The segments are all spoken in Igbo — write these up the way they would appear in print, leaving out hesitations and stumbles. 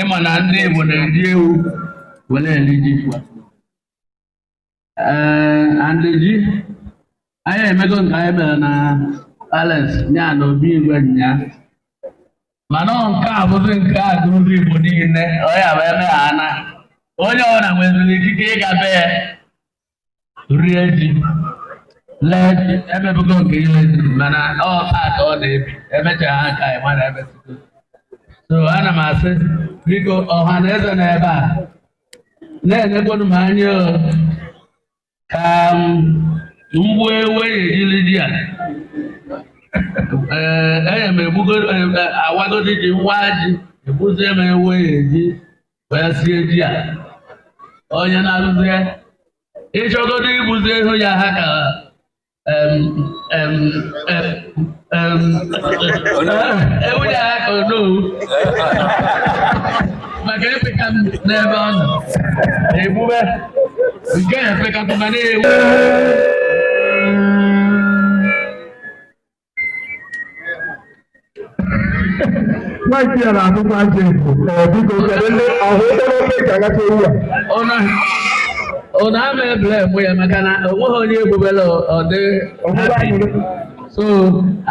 Ịma na ndị Igbo na-eji ewu were eri ji. Ee, and ji anyị emego nke anyị mere na palace ya na obi igwe nya, mana ọ nke a bụzi nke a gụrụ Igbo niile. Ọ ya bụ eme ha na onye ọbụla nweziri ikike ịga be ya rie ji, lee ji. Emebugo nke ile ji, mana ọ taa ka ọ na-ebi emechaa ha ka anyị mara emesigo. So ana m asị, biko, ọha na eze na ebe a na-enyekwanu m anya o, ka m mgbu ewu ejiri ji a. Ee, enye m egbugo awagodi ji nwa ji, egbuzie m ewu eji wee sie ji a. Onye na-arụzie ịchọgodo igbuzi ehu ya ha ka em, em, em, em, ewu ya ha ka onowu maka epeka m n'ebe ọ nọ egbube nke a epekatụma na-ewu. Nwaanyị a na-abụkwa ajọ efu. Ee, biko, kedu ndị ọhụ ụgbọrọ ofe ji agacha ewu a? Ụnụ ama ebule mụ ya maka na o nweghị onye egbubela ọ dị Ọhụrụ happy. Anyị So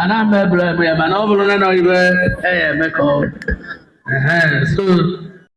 ana m ebule mụ ya, mana ọ bụrụ na nọ ibe e ya eme ka ọ ehe so.